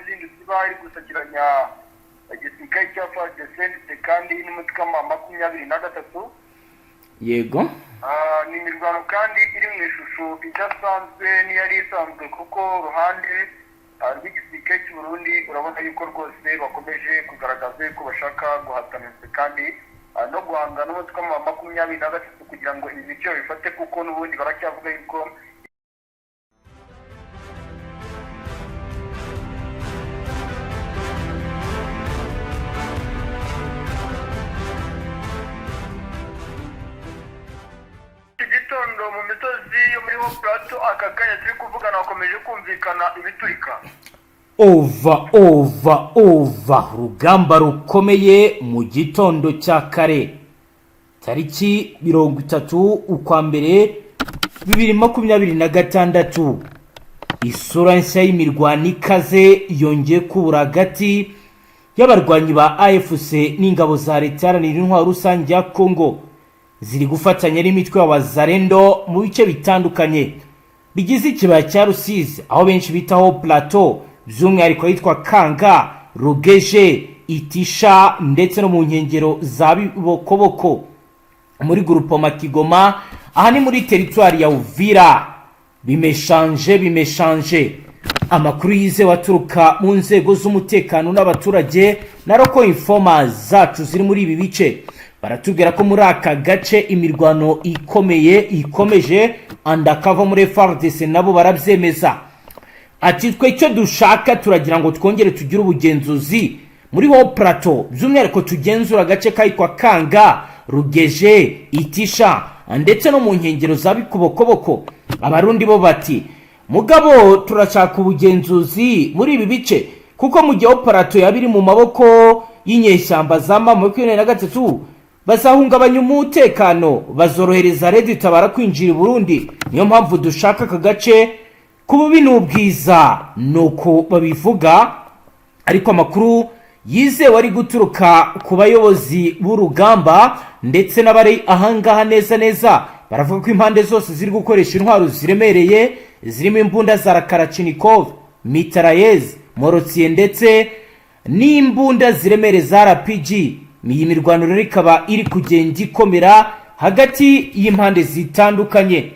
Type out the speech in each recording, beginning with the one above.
izindutse iba iri gusakiranya igisirikare cya FARDC ndetse kandi n'umutwe wa 23. Ni imirwano kandi iri mu ishusho idasanzwe n'iyari isanzwe, kuko uruhande rw'igisirikare cy'u Burundi urabona yuko rwose bakomeje kugaragaza yuko bashaka guhatana ndetse kandi no guhangana n'umutwe wa 23 kugira ngo ibi bice babifate, kuko n'ubundi baracyavuga yuko iki gitondo mu misozi yo muri Haut Plateau, aka kanya turi kuvugana, hakomeje kumvikana ibiturika. Ova ova ova, urugamba rukomeye mu gitondo cya kare, tariki 30 ukwa mbere 2026. Isura nshya y'imirwano ikaze yongeye kubura hagati y'abarwanyi ba AFC n'ingabo za leta iharanira intwaro rusange ya Congo, ziri gufatanya n'imitwe y'Abazarendo mu bice bitandukanye bigize ikibaya cya Rusizi, aho benshi bitaho Plateau, by'umwihariko ahitwa Kanga, Rugeje, Itisha ndetse no mu nkengero za Bibokoboko muri Groupement Kigoma. Aha ni muri teritwari ya Uvira. Bimeshanje bimeshanje. Amakuru yizewe aturuka mu nzego z'umutekano n'abaturage na local informers zacu ziri muri ibi bice baratubwira ko muri aka gace imirwano ikomeye ikomeje. Undercover muri FARDC nabo barabyemeza, ati: "Twe icyo dushaka, turagira ngo twongere tugire ubugenzuzi muri Haut Plateau, by'umwihariko tugenzura agace kahitwa Kanga, Rugeje, Itisha ndetse no mu nkengero za Bikobokoboko." Abarundi bo bati: "Mugabo turashaka ubugenzuzi muri ibi bice, kuko mu gihe Haut Plateau yaba iri mu maboko y'inyeshyamba za M23, bazahungabanya umutekano, bazorohereza Red Tabara kwinjira i Burundi. Niyo mpamvu dushaka aka gace ku bubi n'ubwiza." Nuko babivuga, ariko amakuru yizewe ari guturuka ku bayobozi b'urugamba ndetse n'abari ahangaha neza neza baravuga ko impande zose ziri gukoresha intwaro ziremereye, zirimo imbunda za Kalashnikov, mitrailleuses, mortiers ndetse n'imbunda ziremereye za RPG. Iyi mirwano rero ikaba iri kugenda ikomera hagati y'impande zitandukanye.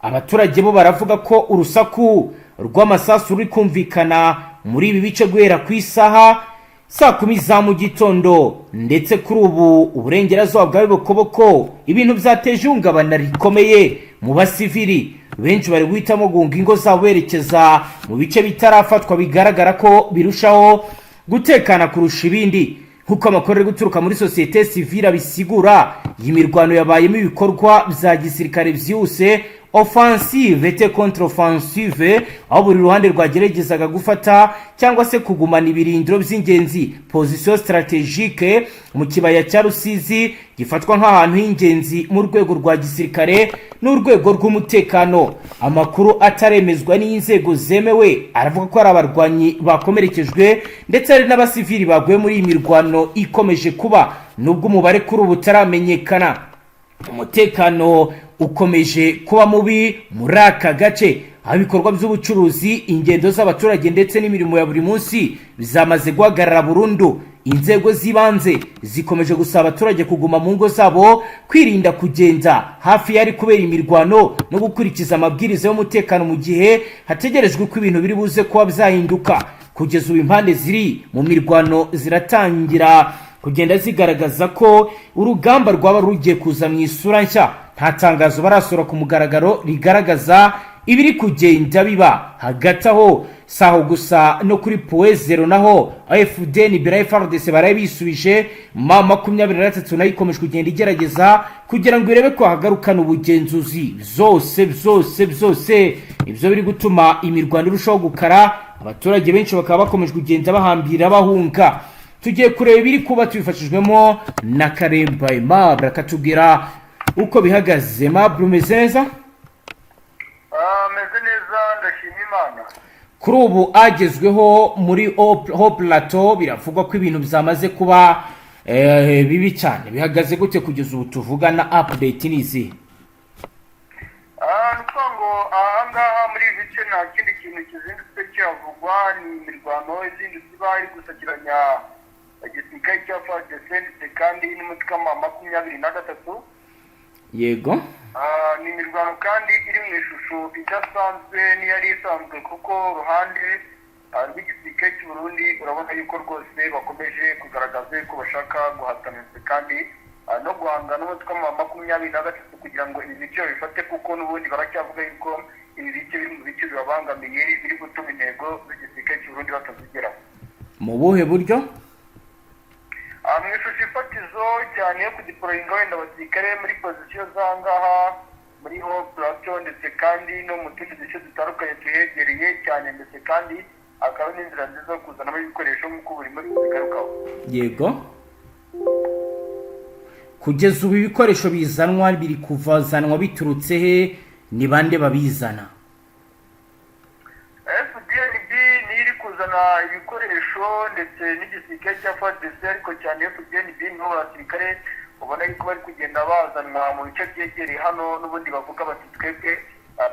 Abaturage bo baravuga ko urusaku rw'amasasu ruri kumvikana muri ibi bice guhera ku isaha saa 10 za mu gitondo, ndetse kuri ubu uburengerazuba bwa Bibokoboko ibintu byateje ihungabana rikomeye mu basivili. Benshi bari guhitamo guhunga ingo zabo berekeza mu bice bitarafatwa, bigaragara ko birushaho gutekana kurusha ibindi, nk'uko amakuru ari guturuka muri sosiyete sivile abisigura. Iyi mirwano yabayemo ibikorwa bya gisirikare byihuse, offensive et contre offensive, aho buri ruhande rwageragezaga gufata cyangwa se kugumana ibirindiro by'ingenzi, position stratégique, mu kibaya cya Rusizi, gifatwa nk'ahantu h'ingenzi mu rwego rwa gisirikare n'urwego rw'umutekano. Amakuru ataremezwa n'inzego zemewe aravuga ko hari abarwanyi bakomerekejwe ndetse hari n'abasivili baguye muri iyi mirwano ikomeje kuba, nubwo umubare kuri ubu utaramenyekana. Umutekano ukomeje kuba mubi muri aka gace, aho ibikorwa by'ubucuruzi, ingendo z'abaturage ndetse n'imirimo ya buri munsi bizamaze guhagarara burundu. Inzego z'ibanze zikomeje gusaba abaturage kuguma mu ngo zabo, kwirinda kugenda hafi y'ari kubera imirwano no gukurikiza amabwiriza y'umutekano mu gihe hategerejwe ko ibintu biri buze kuba byahinduka. Kugeza ubu impande ziri mu mirwano ziratangira kugenda zigaragaza ko urugamba rwaba rugiye kuza mu isura nshya. Nta tangazo barasohora ku mugaragaro rigaragaza ibiri kugenda biba. Hagati aho, si aho gusa, no kuri Point Zéro naho AFDN bira FARDC baraye bisubije. M23 nayo ikomeje kugenda igerageza kugira ngo irebe ko hagarukana ubugenzuzi. Zose byose byose ibyo biri gutuma imirwano irushaho gukara, abaturage benshi bakaba bakomeje kugenda bahambira bahunga. Tugiye kureba ibiri kuba tubifashijwemo na Karemba Aimable, akatubwira uko bihagaze. Aimable, umeze neza? Meze neza, ndashima Imana. Kuri ubu agezweho muri Haut Plateau, biravugwa ko ibintu byamaze kuba bibi cyane. Bihagaze gute kugeza ubu tuvugana? Update ni izihe? Ni ukuvuga ngo aha ngaha muri ibi bice nta kindi kintu kizindutse kihavugwa, ni imirwano izindutse. gusakiranya igisirikare cya FARDC ndetse kandi n'umutwe wa 23. Yego. Ni imirwano kandi iri mu ishusho idasanzwe n'iyari isanzwe, kuko uruhande rw'igisirikare cy'u Burundi urabona yuko rwose bakomeje kugaragaza yuko bashaka guhatana ndetse kandi no guhangana n'umutwe wa 23 kugira ngo ibi bice babifate, kuko n'ubundi baracyavuga yuko ibi bice biri mu bice bibabangamiye, biri gutuma intego z'igisirikare cy'u Burundi batazigeraho. Mu buhe buryo? Mu ishusho ifatizo cyane yo kudeployinga wenda abasirikare muri position z'ahangaha muri haut plateau, ndetse kandi no mu tundi duce dutandukanye tuhegereye cyane, ndetse kandi akaba n'inzira nziza yo kuzanamo ibikoresho nk'uko buri munsi bigarukaho. Yego, kugeza ubu ibikoresho bizanwa biri kuvazanwa biturutse he? Ni bande babizana? FDNB niyo iri kuzana ibikoresho ndetse n'igisirikare cya FARDC, ariko cyane FDNB nibo basirikare ubona yuko bari kugenda bazanwa mu bice byegereye hano. N'ubundi bavuga bati: "Twebwe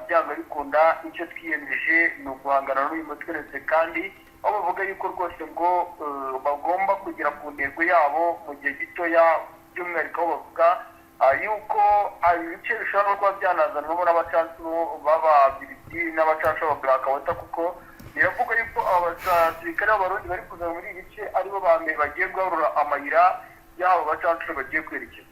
byanga bikunda icyo twiyemeje ni uguhangana n'uyu mutwe", ndetse kandi aho bavuga yuko rwose ngo bagomba kugera ku ntego yabo mu gihe gitoya, by'umwihariko aho bavuga yuko ibice bishobora no kuba byanazanwamo n'abacancuro b'Ababiligi n'abacancuro ba Blackwater, kuko biravuga yuko aba basirikare b'Abarundi bari kuza muri ibi bice aribo ba mbere bagiye guharura amayira y'abo bacancuro bagiye kwerekeza.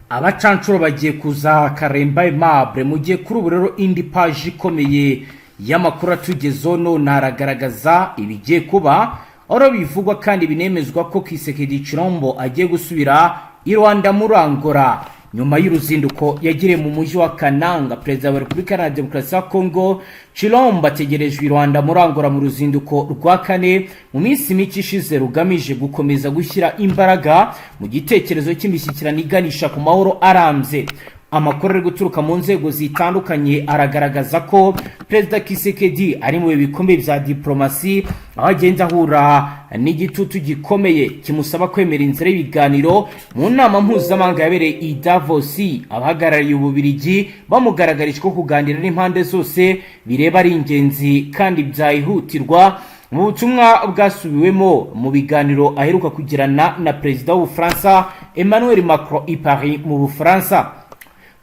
Abacancuro bagiye kuza. Karemba Aimable, mu gihe kuri ubu rero indi paji ikomeye y'amakuru atugezeho none aragaragaza ibigiye kuba, aho bivugwa kandi binemezwa ko Tshisekedi Tshilombo agiye gusubira i Rwanda muri Angola nyuma y'uruzinduko yagiriye mu mujyi wa Kananga. Perezida wa Repubulika Iharanira Demokarasi ya Kongo Tshilombo ategerejwe i Rwanda muri Angola mu ruzinduko rwa kane mu minsi mike ishize, rugamije gukomeza gushyira imbaraga mu gitekerezo cy'imishyikirano iganisha ku mahoro arambye. Amakuru ari guturuka mu nzego zitandukanye aragaragaza ko Perezida Tshisekedi ari mu bihe bikomeye bya diplomasi, aho agenda ahura n'igitutu gikomeye kimusaba kwemera inzira y'ibiganiro. Mu nama mpuzamahanga yabereye i Davos, abahagarariye Ububirigi bamugaragarije ko kuganira n'impande zose bireba ari ingenzi kandi byayihutirwa. Mu butumwa bwasubiwemo mu biganiro aheruka kugirana na Perezida w'Ubufaransa Emmanuel Macron i Paris mu Bufaransa.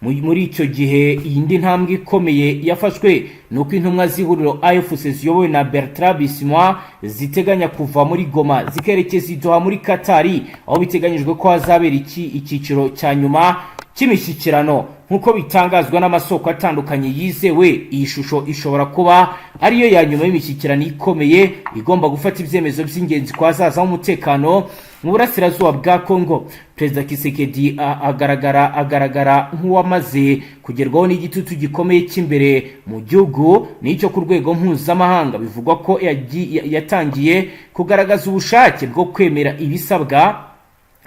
Muri icyo gihe, iyindi ntambwe ikomeye yafashwe ni uko intumwa z'ihuriro AFC ziyobowe na Bertrand Bisimwa ziteganya kuva muri Goma zikerekeza i Doha muri Katari, aho biteganyijwe ko hazabera iki icyiciro cya nyuma cy'imishyikirano, nk'uko bitangazwa n'amasoko atandukanye yizewe. Iyi shusho ishobora kuba ariyo ya nyuma y'imishyikirano ikomeye igomba gufata ibyemezo by'ingenzi ku hazaza h'umutekano mu burasirazuba bwa Congo. Perezida Tshisekedi agaragara nk'uwamaze kugerwaho n'igitutu gikomeye cy'imbere mu gihugu n'icyo ku rwego mpuzamahanga. Bivugwa ko yatangiye kugaragaza ubushake bwo kwemera ibisabwa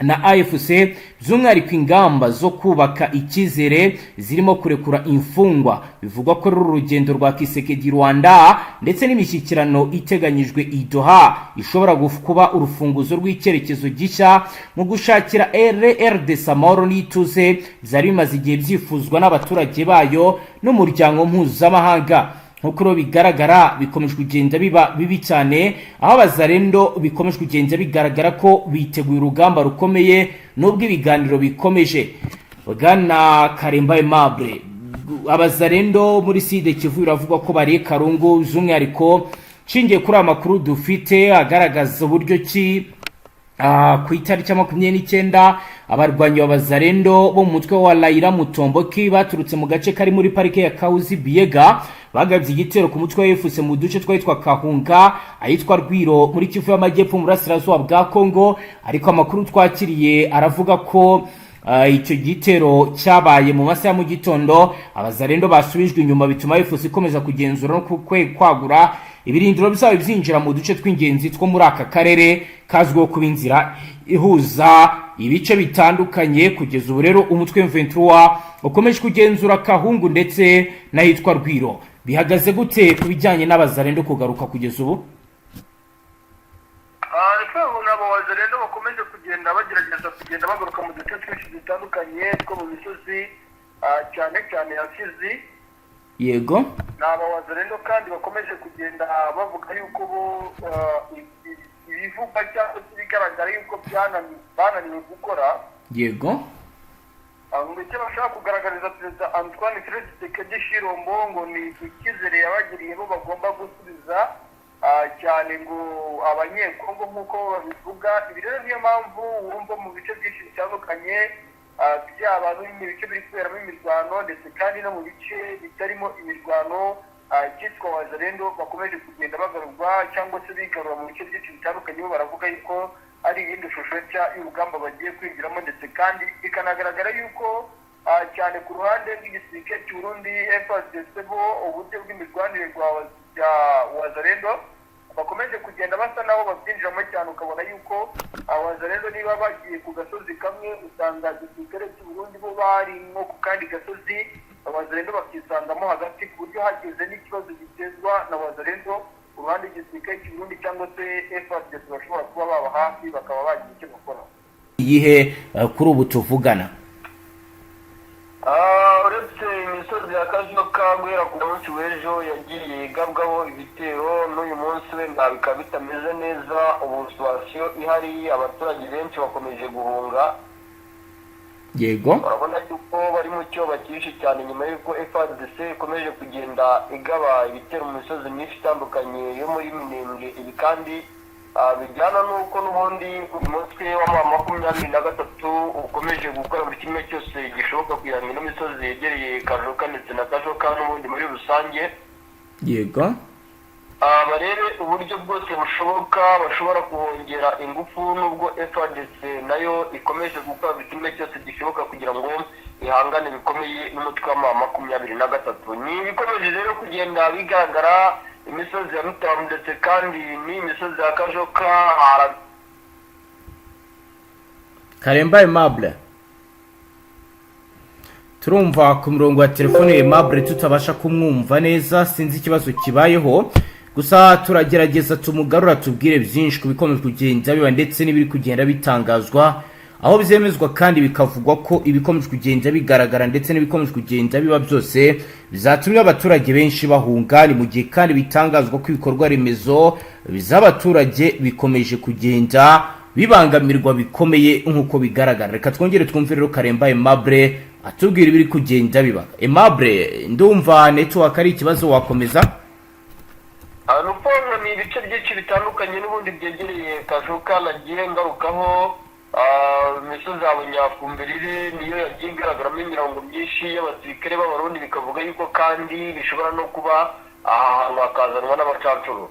na AFC, by'umwihariko ingamba zo kubaka icyizere zirimo kurekura imfungwa. Bivugwa ko rero urugendo rwa Tshisekedi Rwanda ndetse n'imishyikirano iteganyijwe i Doha ishobora kuba urufunguzo rw'icyerekezo gishya mu gushakira RDC amahoro n'ituze byari bimaze igihe byifuzwa n'abaturage bayo n'umuryango mpuzamahanga. Nk'uko rero bigaragara, bikomeje kugenda biba bibi cyane, aho Abazarendo bikomeje kugenda bigaragara ko biteguye urugamba rukomeye nubwo ibiganiro bikomeje. Bwana Karemba Aimable, Abazarendo muri Sud Kivu biravugwa ko bariye karungu, by'umwihariko nshingiye kuri aya makuru dufite agaragaza uburyo ki ku itariki ya 29 abarwanyi b'Abazarendo bo mu mutwe wa Raia Mutomboki baturutse mu gace kari muri parike ya Kahuzi Biega bagabye igitero ku mutwe wa AFC mu duce twahitwa Kahunga, ahitwa Rwiro, muri Kivu y'Amajyepfo mu burasirazuba bwa Kongo. Ariko amakuru twakiriye aravuga ko icyo gitero cyabaye mu masaha ya mu gitondo, Abazarendo basubijwe inyuma, bituma AFC ikomeza kugenzura no kwagura ibirindiro byabo byinjira mu duce tw'ingenzi two muri aka karere kazwiho kuba inzira ihuza ibice bitandukanye. Kugeza ubu rero umutwe M23 ukomeje kugenzura Kahungu ndetse n'ahitwa Rwiro. Bihagaze gute ku bijyanye n'Abazarendo kugaruka kugeza ubu? Nabo Abazarendo bakomeje kugenda bagerageza kugenda bagaruka mu duce twinshi dutandukanye two mu misozi, cyane cyane ya Fizi. Yego. Ni abawazarendo kandi bakomeje kugenda bavuga yuko bo ibivugwa Ibivugwa cyangwa se ibigaragara yuko bananiwe gukora. Ngo icyo bashaka kugaragariza Perezida Antoine Felix Tshisekedi Tshilombo ngo ni icyizere yabagiriye, bo bagomba gusubiza, cyane ngo Abanyekongo nk'uko babivuga. Ibi rero niyo mpamvu wumva mu bice byinshi bitandukanye, byaba no mu bice biri kuberamo imirwano ndetse kandi no mu bice bitarimo imirwano, icyitwa Wazalendo bakomeje kugenda bagarurwa cyangwa se bigarura mu bice byinshi bitandukanye. Bo baravuga yuko ari iyindi shusho nshya y'urugamba bagiye kwinjiramo, ndetse kandi bikanagaragara yuko cyane ku ruhande rw'igisirikare cy'u Burundi, FARDC, bo uburyo bw'imirwanire bya Wazalendo bakomeje kugenda basa nabo babyinjiramo cyane, ukabona yuko Wazalendo niba bagiye ku gasozi kamwe, usanga igisirikare cy'u Burundi bo bari nko ku kandi gasozi, Wazalendo bakisangamo hagati, ku buryo hageze n'ikibazo gitezwa na Wazalendo, uruhande rw'igisirikare cy'u Burundi cyangwa se FARDC bashobora kuba baba hafi, bakaba bagira icyo bakora. Iyihe kuri ubu tuvugana? Uretse imisozi ya Kajoka, guhera ku munsi w'ejo yagiye igabwaho ibitero, n'uyu munsi wenda bikaba bitameze neza. Ubu situation ihari, abaturage benshi bakomeje guhunga. Urabona yuko bari mu cyoba cyinshi cyane nyuma y'uko FARDC ikomeje kugenda igaba ibitero mu misozi myinshi itandukanye yo muri Minembwe. Ibi kandi bijyana n'uko n'ubundi uyu mutwe wa M23 ukomeje gukora buri kimwe cyose gishoboka kugira ngo ino misozi yegereye Kajoka ndetse na Kajoka n'ubundi muri rusange barebe uburyo bwose bushoboka bashobora kuhongera ingufu, nubwo FARDC nayo ikomeje gukora buri kimwe cyose gishoboka kugira ngo ihangane bikomeye n'umutwe wa M23. Ni ibikomeje rero kugenda bigaragara, imisozi ya Rutamu ndetse kandi n'imisozi ya Kajoka. Karemba Aimable, turumva ku murongo wa telefone Aimable tutabasha kumwumva neza, sinzi ikibazo kibayeho, gusa turagerageza tumugarura tubwire byinshi ku bikomeje kugenda biba ndetse n'ibiri kugenda bitangazwa, aho byemezwa kandi bikavugwa ko ibikomeje kugenda bigaragara ndetse n'ibikomeje kugenda biba byose bizatumye abaturage benshi bahunga. Ni mu gihe kandi bitangazwa ko ibikorwa remezo by'abaturage bikomeje kugenda bibangamirwa bikomeye nk'uko bigaragara. Reka twongere twumve rero Karemba Aimable atubwira ibiri kugenda biba. Aimable, ndumva network ari ikibazo, wakomeza. Rupongo ni ibice byinshi bitandukanye n'ubundi byegereye Kajoka nagiye ngarukaho. Imisozi ya Bunyafumbirire niyo yagiye igaragaramo imirongo myinshi y'abasirikare b'Abarundi, bikavuga yuko kandi bishobora no kuba aha hantu hakazanwa n'abacancuro.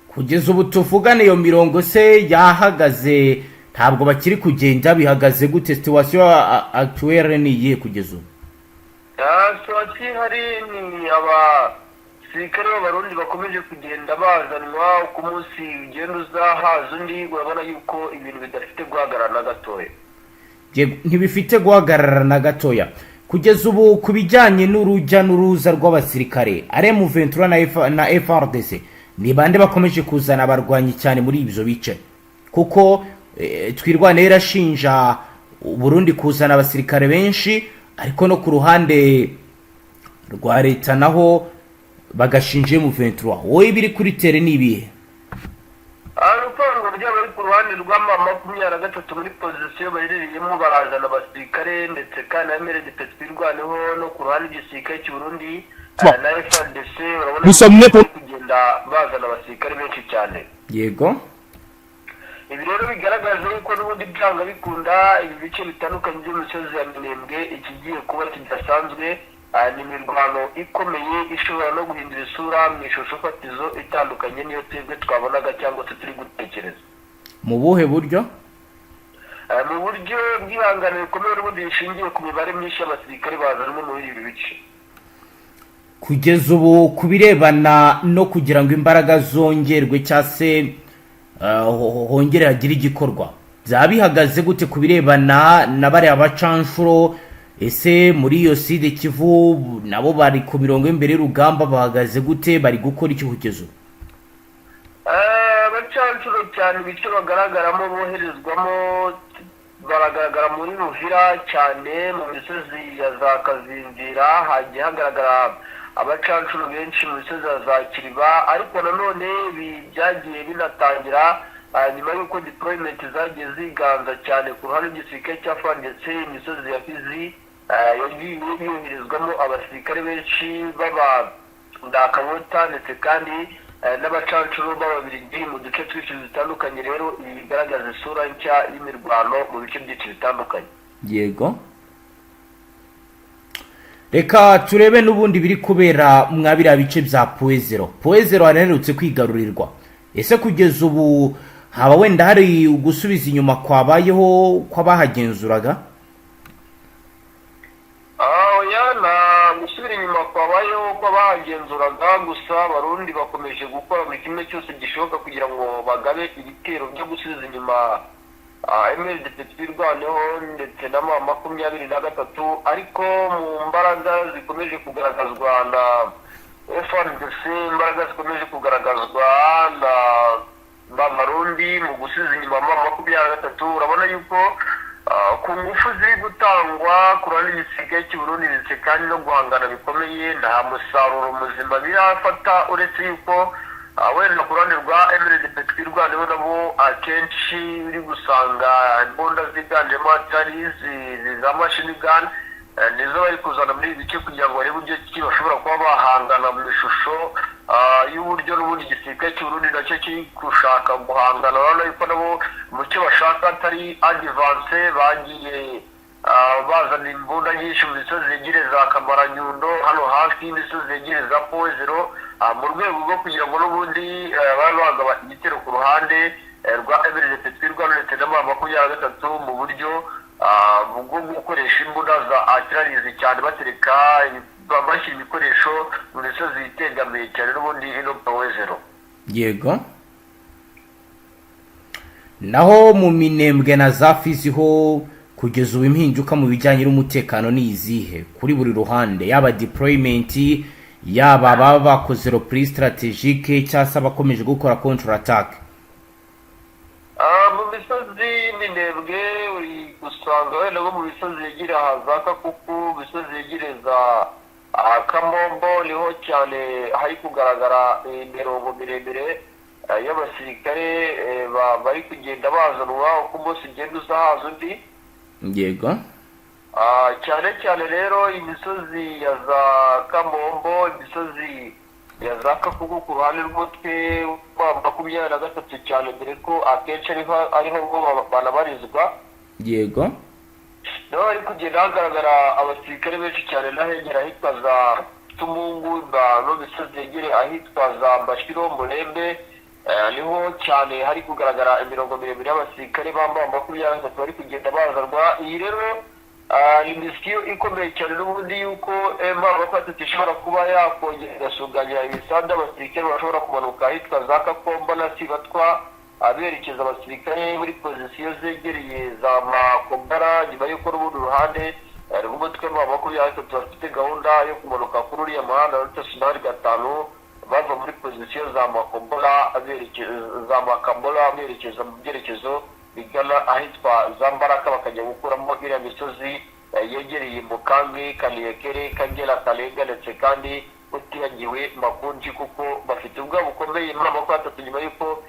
Kugeza ubu tuvugane, iyo mirongo se yahagaze? Ntabwo bakiri kugenda? Bihagaze gute? Situation actuelle ni iyihe kugeza ubu? Situation ihari ni abasirikare b'Abarundi bakomeje kugenda bazanwa. Uko umunsi ugenda uza haza undi, urabona yuko ibintu bidafite guhagarara na gatoya. Ntibifite guhagarara na gatoya kugeza ubu. Ku bijyanye n'urujya n'uruza rw'abasirikare, ari M23 na FARDC, ni bande bakomeje kuzana abarwanyi cyane muri ibyo bice? Kuko Twirwaneho irashinja Burundi kuzana abasirikare benshi, ariko no ku ruhande rwa leta naho bagashinja M23. Wowe ibiri kuri terrain ni ibihe? Urupango ryaba ari ku ruhande rwa M23 muri position baherereyemo, barazana abasirikare, ndetse kandi na MRDP Twirwaneho, no ku ruhande rw'igisirikare cy'u Burundi na FARDC, urabona ko bari kugenda bazana abasirikare benshi cyane. Ibi rero bigaragaza yuko n'ubundi byanga bikunda ibi bice bitandukanye by'imisozi ya Minembwe ikigiye kuba kidasanzwe, ni imirwano ikomeye ishobora no guhindura isura mu ishusho fatizo itandukanye n'iyo twebwe twabonaga cyangwa se turi gutekereza. Mu buhe buryo? Mu buryo bw'ibihangano bikomeye n'ubundi bishingiye ku mibare myinshi y'abasirikare bazanwe muri ibi bice. Kugeza ubu, ku birebana no kugira ngo imbaraga zongerwe cyangwa se hongere hagire igikorwa, byaba bihagaze gute ku birebana na bariya bacanshuro? Ese muri iyo Sud Kivu nabo bari ku mirongo y'imbere y'urugamba, bahagaze gute? Bari gukora iki kugeza ubu? Abacanshuro cyane ibice bagaragaramo boherezwamo, baragaragara muri Ruvira cyane, mu misozi ya za Kazinzira hagiye hagaragara abacanshuro benshi, mu misozi ya za Kiriba. Ariko nanone ibi byagiye binatangira. Nyuma y'uko deployment zagiye ziganza cyane ku ruhande rw'igisirikare cya FARDC, imisozi ya Fizi yagiye yoherezwamo abasirikare benshi b'abandakabota ndetse kandi n'abacancuro b'Ababiligi mu duce twinshi dutandukanye. Rero ibi bigaragaza isura nshya y'imirwano mu bice byinshi bitandukanye. Yego, reka turebe n'ubundi biri kubera mwa biriya bice bya Point Zéro. Point Zéro haraherutse kwigarurirwa. Ese kugeza ubu haba wenda hari ugusubiza inyuma kwabayeho kw'abahagenzuraga? Oya, nta gusubira inyuma kwabayeho kw'abahagenzuraga. Gusa Abarundi bakomeje gukora buri kimwe cyose gishoboka kugira ngo bagabe ibitero byo gusubiza inyuma MRDP Twirwaneho ndetse na M23. Ariko mu mbaraga zikomeje kugaragazwa na FARDC, imbaraga zikomeje kugaragazwa na Barundi mu gusubiza inyuma M23, urabona yuko ku ngufu ziri gutangwa ku ruhande rw'igisirikare cy'u Burundi ndetse kandi no guhangana bikomeye, nta musaruro muzima birafata, uretse yuko wenda ku ruhande rwa MRDP Twirwaneho nabo akenshi uri gusanga imbunda ziganjemo atari izi za machine gun, nizo bari kuzana muri ibi bice kugira ngo barebe uburyo ki bashobora kuba bahangana mu ishusho y'uburyo n'ubundi igisirikare cy'u Burundi nacyo kiri gushaka guhangana. Urabona yuko nabo mu cyo bashaka atari advance, bagiye bazana imbunda nyinshi mu misozi yegereye za Kamaranyundo, hano hafi y'imisozi yegereye za Point Zéro, mu rwego rwo kugira ngo n'ubundi babe bagaba igitero ku ruhande rwa MRDP Twirwaneho ndetse na M23 mu buryo bwo gukoresha imbunda za artilleries cyane, batereka, bashyira ibikoresho mu misozi itegamiye cyane n'ubundi ino Point Zéro. Yego, naho mu Minembwe na za Fizi ho, kugeza ubu impinduka mu bijyanye n'umutekano ni izihe kuri buri ruhande, yaba deployment, yaba ababa bakoze repli stratégique cyangwa se abakomeje gukora contre attaque? Mu misozi y'Iminembwe uri gusanga wenda nko mu misozi yegereye aha za Kakuku, mu misozi yegereye za Kamombo, niho cyane hari kugaragara imirongo miremire y'abasirikare bari kugenda bazanwa uko umunsi ugenda uza haza undi. Cyane cyane rero imisozi ya za Kamombo, imisozi ya za Kakuku ku ruhande rw'umutwe wa 23 cyane, dore ko akenshi ariho ngo banabarizwa. Niho hari kugenda hagaragara abasirikare benshi cyane, n'ahegera ahitwa za Tumungu no misozi yegereye ahitwa za Mbashiro, Murembe, niho cyane hari kugaragara imirongo miremire y'abasirikare bambaye 23 bari kugenda bazanwa. Iyi rero ni mission ikomeye cyane n'ubundi yuko M23 ishobora kuba yakongera igasuganya ibisanda, abasirikare bashobora kumanuka ahitwa za Kakomba na Sibatwa aberekeza abasirikare muri position zegereye za Makombara, nyuma y'uko n'ubundi ruhande rw'umutwe wa 23 bafite gahunda yo kumanuka kuri uriya muhanda wa route 5 bava muri position za Makombora berekeza za Makambola, berekeza mu byerekezo bigana ahitwa za Mbaraka, bakajya gukuramo iriya misozi yegereye Mukange, Kaniyekere, Kagera, Karenga ndetse kandi utibagiwe Makunji, kuko bafite ubwoba bukomeye muri 23 nyuma y'uko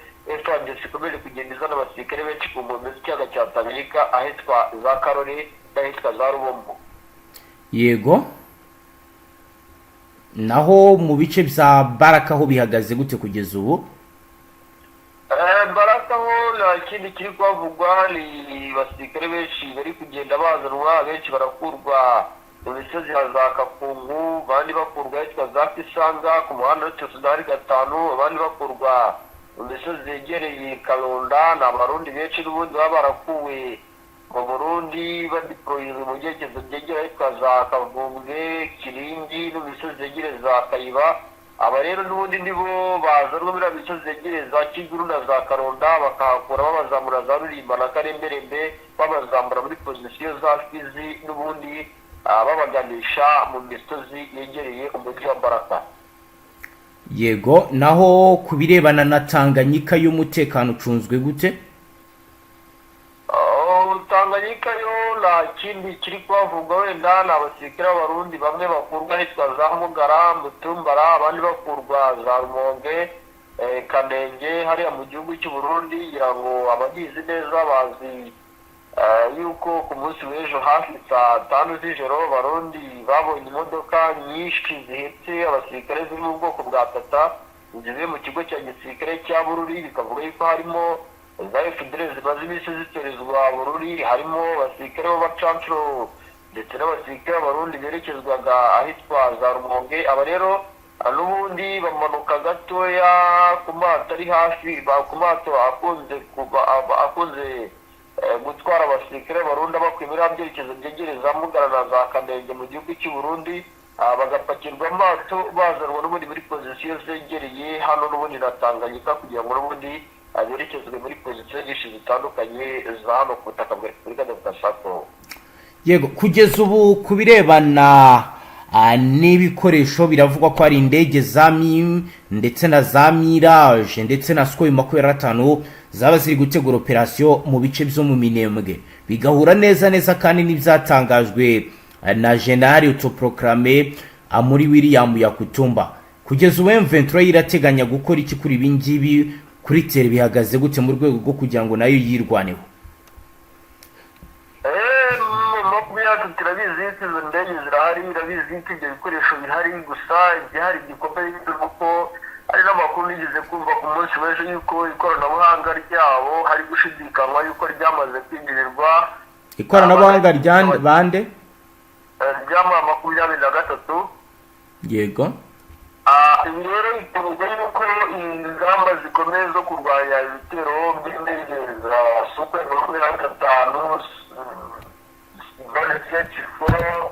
FARDC ikomeje kugenda izana abasirikare benshi ku nkombe z'ikiyaga cya Tanganyika, ahitwa za Karori n'ahitwa za Rubombo. Yego, naho mu bice bya Baraka ho bihagaze gute kugeza ubu? Baraka ho nta kindi kiri kuhavugwa, ni abasirikare benshi bari kugenda bazanwa. Abenshi barakurwa mu misozi ya za Kakungu, abandi bakurwa ahitwa za Kisanga ku muhanda wa Sudani 5, abandi bakurwa mu misozi yegereye Karonda. Ni Abarundi benshi n'ubundi baba barakuwe mu Burundi, badeployinzwe mu byerekezo byegereye ahitwa za Kavumbwe, Kiringi no mu misozi yegereye za Kayiba. Aba rero n'ubundi nibo bazanwa muri misozi yegereye za Kiguru na za Karonda, bakahakura babazamura za Rurimba na Karemberembe, babazamura muri position za Fizi n'ubundi babaganisha mu misozi yegereye umujyi wa Baraka. Yego, naho ku birebana na Tanganyika y'umutekano ucunzwe gute? Tanganyika yo nta kindi kiri kuhavugwa, wenda ni abasirikare b'Abarundi bamwe bakurwa ahitwa za Mugara, Mutumbara, abandi bakurwa za Rumonge. Kanenge hariya mu gihugu cy'u Burundi. Ngira ngo abagizi neza bazi yuko ku munsi w'ejo hafi saa 5 z'ijoro Barundi babonye imodoka nyinshi zihetse abasirikare ziri mu bwoko bwa Tata zivuye mu kigo cya gisirikare cya Bururi, bikavuga yuko harimo za FDLR zimaze iminsi zitorezwa Bururi, harimo abasirikare b'abacancuro ndetse n'abasirikare b'Abarundi berekezwaga ahitwa za Rumonge. Aba rero n'ubundi bamanuka gatoya ku mato ari hafi, ku mato akunze kuba akunze gutwara abasirikare b'Abarundi bakuye muri biriya byerekezo byegereza Mugara na za Kanenge mu gihugu cy'u Burundi, bagapakirwa amato bazanwa n'ubundi muri pozisiyo zegereye hano n'ubundi na Tanganyika, kugira ngo n'ubundi berekezwe muri pozisiyo nyinshi zitandukanye za hano ku butaka bwa Repubulika Demokarasi ya Kongo. Yego, kugeza ubu ku birebana n'ibikoresho, biravugwa ko hari indege za Mi ndetse na za Mirage ndetse na Sukhoi 25 zaba ziri gutegura operasiyo mu bice byo mu Minembwe, bigahura neza neza kandi n'ibyatangajwe na General autoproclamé Amuri William Yakutumba. Kugeza ubu M23 irateganya gukora iki kuri ibi ngibi? Kuri terrain bihagaze gute mu rwego rwo kugira ngo nayo yirwaneho? 23 turabizi yuko izo ndege zirahari, irabizi yuko ibyo bikoresho bihari. Gusa igihari gikomeye ni uko hari n'amakuru nigeze kumva ku munsi w'ejo yuko ikoranabuhanga ryabo hari gushidikanywa yuko ryamaze kwinjirirwa. Ikoranabuhanga rya bande? Ry'ama 23. Ibi rero biterwa yuko ingamba zikomeye zo kurwanya ibitero by'indege za Sukhoi 25, four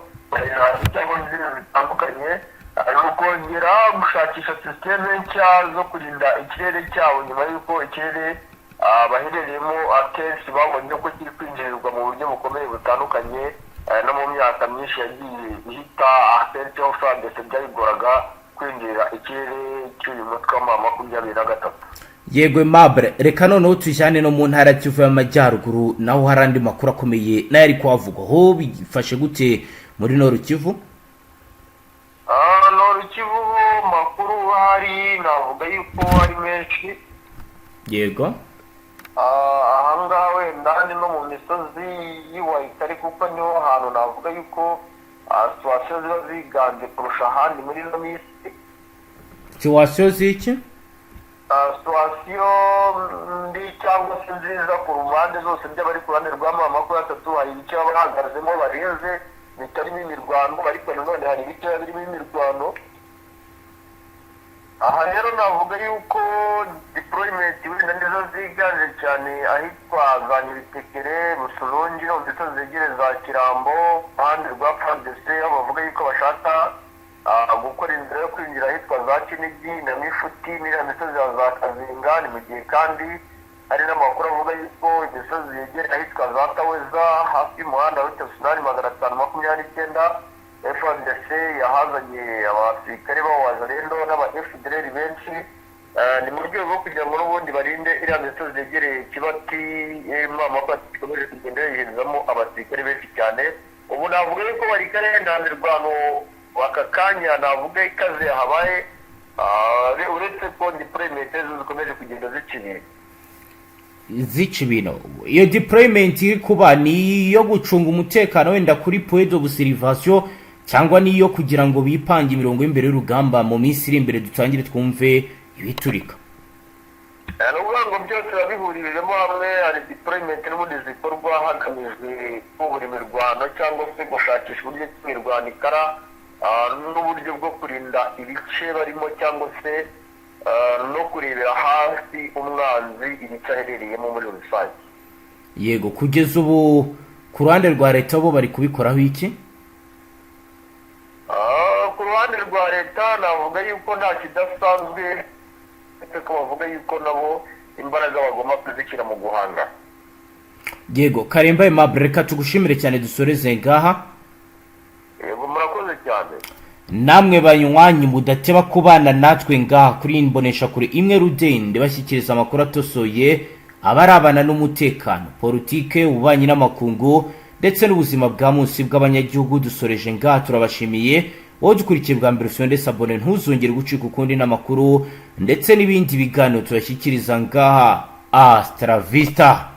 cyangwa izindi zitandukanye, ni ukongera gushakisha sisiteme nshya zo kurinda ikirere cyabo, nyuma y'uko ikirere baherereyemo akenshi babonye ko kiri kwinjirirwa mu buryo bukomeye butandukanye. No mu myaka myinshi yagiye ihita, akenshi aho FARDC byayigoraga kwinjirira ikirere cy'uyu mutwe wa 23. Yego Aimable, reka noneho tujyane no mu ntara Kivu y'Amajyaruguru, naho hari andi makuru akomeye nayo ari kuhavugwa. Ho bifashe gute muri Nord Kivu? Nord Kivu makuru ahari navuga yuko ari menshi. Ahangaha wenda ni no mu misozi y'iwayitare, kuko niho hantu navuga yuko situation ziba ziganje kurusha ahandi muri ino minsi. Situation z'iki? Situation mbi cyangwa se nziza ku mpande zose, by'abari ku ruhande rwa 23 hari ibice baba bahagazemo barenze bitarimo imirwano, ariko nanone hari ibice biba birimo imirwano. Aha rero navuga yuko deployment wenda nizo ziganje cyane ahitwa za Nyabitekere, Busurungi, no mu misozi zegereye za Kirambo, ruhande rwa FARDC, aho bavuga yuko bashaka gukora inzira yo kwinjira ahitwa za Kinigi na Mifuti n'iriya misozi ya za Kazinga. Ni mu gihe kandi hari n'amakuru avuga yuko imisozi yegereye ahitwa za Taweza, hafi y'umuhanda wa route 529, FARDC yahazanye abasirikare b'Abawazalendo n'aba FDLR benshi. Ni mu rwego rwo kugira ngo n'ubundi barinde iriya misozi yegereye Kibati. Mama ikomeje kugenda yoherezamo abasirikare benshi cyane. Ubu navuga yuko bari kare, nta mirwano aka kanya navuga ikaze habaye, uretse ko deployment zo zikomeje kugenda zica ibintu. Zica ibintu. Iyo deployment iri kuba ni iyo gucunga umutekano wenda kuri point d'observation, cyangwa ni iyo kugira ngo bipange imirongo y'imbere y'urugamba, mu minsi iri imbere dutangire twumve ibiturika? Ni ukuvuga ngo byose biba bihurijemo hamwe. Hari deployment n'ubundi zikorwa hagamijwe kubura imirwano cyangwa se gushakisha uburyo ki imirwano ikara, n'uburyo bwo kurinda ibice barimo, cyangwa se no kurebera hafi umwanzi ibice aherereyemo muri rusange. Yego, kugeza ubu ku ruhande rwa leta bo bari kubikoraho iki? Ku ruhande rwa leta navuga yuko nta kidasanzwe, uretse ko bavuga yuko nabo imbaraga bagomba kuzishyira mu guhanga. Yego, Karemba Aimable, reka tugushimire cyane, dusoreze ngaha. Yego, murakoze cyane. Namwe banywanyi mudateba kubana natwe ngaha kuri iyi mboneshakure imwe rudende bashyikiriza amakuru atosoye abarabana n'umutekano, politike, ububanyi n'amakungu ndetse n'ubuzima bwa munsi bw'abanyagihugu, dusoreje ngaha, turabashimiye. Wowe ukurikiye bwa mbere, usonde s'abonner, ntuzongere gucika ukundi n'amakuru ndetse n'ibindi biganiro tubashyikiriza ngaha. Hasta la vista.